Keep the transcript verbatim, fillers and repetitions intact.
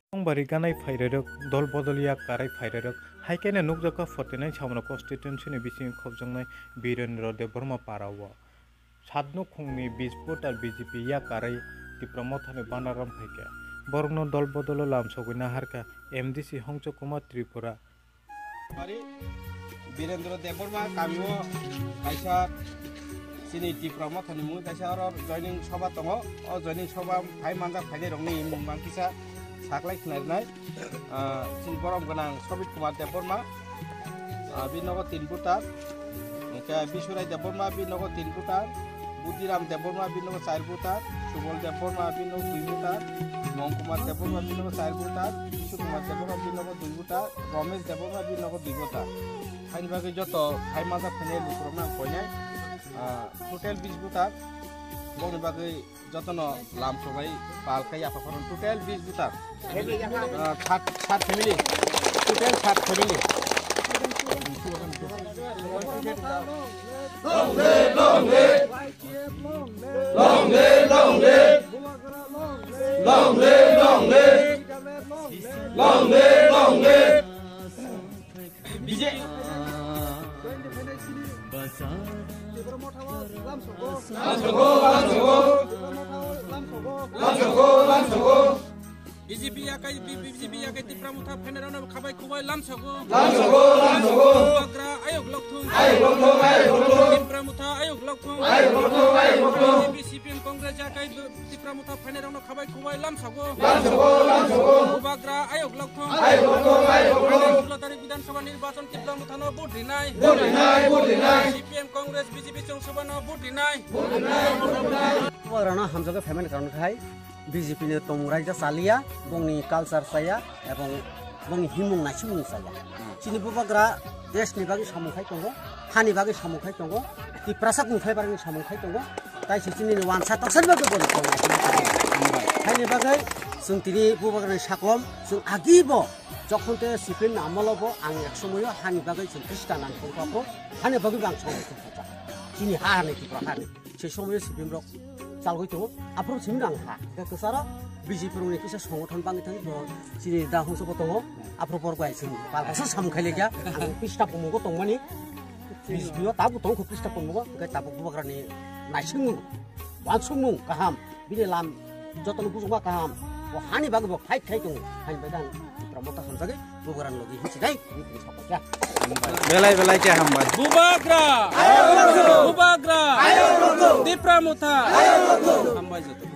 Songbari ganai phairarok, dol bodol yak karai phairarok, hai khe nukjakha forty nine Samra constituency ni bisingo khobjaknai Birendra Debbarma para o. Sat nukhungni bis voter B J P yak karai Tipra Mothani banner rom phaikha. Borokno dol bodolo lam sogwi naharkha M D C Hongchok Kumar Tripura. Bari Birendra Debbarma kamio kaisa chini Tipra Mothani mungwi kaisa oro joining soba tongo. O joining soba phai manjak phainai rokni mung bang kisa saklai khnai rwnai. Ah, chini borom gwnang Sobit Kumar Debbarma, ah, bini nogo tin voter. Hingkhe Bisurai Debbarma, bini nogo tin voter. Budiram Debbarma, bini nogo char voter. Subol Debbarma, bini nogo dui voter. Mong Kumar Debbarma, bini nogo char voter. Bisu Kumar Debbarma, bini nogo dui voter. Romesh Debbarma, bini nogo dui voter. Haini bagwi joto phai manjak phainai lukurokno ang koinai, ah, total bis voter. Boni bagwi jotono lam sobai pal khai yapha phano total bis voter. Ah, sat, sat family. Total sat family. Long live, long live. Long live, long live. Long live, long live. Long live, long live. B J P. Lamsogo, lamsogo. Lamsogo, lamsogo. B J P yakai, B J P yakai Tipra Motha phainairokno khabai khubai lamsogo. Lamsogo, lamsogo. Bubagra ayok lokthung. Ayok lokthung, ayok lokthung. Tipra Motha ayok lokthung. Ayok lokthung, ayok lokthung. B J P C P M Congress yakai Tipra Motha phainairokno khabai khubai lamsogo. Lamsogo, lamsogo. Bubagra ayok lokthung. Ayok lokthung, ayok lokthung. Sullo tarik Bidhan Sabha nirbachon Tipra Mothano vote rinai. Vote rinai, vote rinai. C P M Congress B J P chwng sobano vote rinai. Bubagrano hamjakgwi phaimani karon khai B J P ni tongmung raida chaliya, bongni culture chaya, ebong bongni himung naisingmung chaya. Chini bubagra desh ni bagwi samung khai tongo, hani bagwi samung khai tongo, Tiprasa kung khai barani samung khai tongo, tai se chini ni wansa toksa bagwi boni tongo. Haini bagwi chwng tini bubagrani sakom, chwng agibo jokhon te C P M ni amolo bo ang ek somoyo hani bagwi chwng Khristan ang tongkha, hani bagwi bo ang samung khai tongo. Chini ha hani Tipra hani. Se somoyo C P M rok chalgwi tongo, aphuru simi nang ha. Hingkhe kwcharo B J P rokni kisa songothon bangwi thangwi bo chini da hongsobo tongo, aphuru borok bai simi. Palkasa samung khailekya, ang pista pumugo tongmani, B J P o tabuk tongkho pista pumugo, hingkhe tabuk bubagrani naisingmung, wansukmung kaham, bini lam jotono bujukma kaham, bo hani bagwi bo fight khai tongo, hani bagwi ang Tipra Motha hamjagwi. Bubagrani logi hinsi dai, hinsi sokya. Belai belai khe hambai. Bubagra! Bubagra! Tipra Motha! Hambai joto.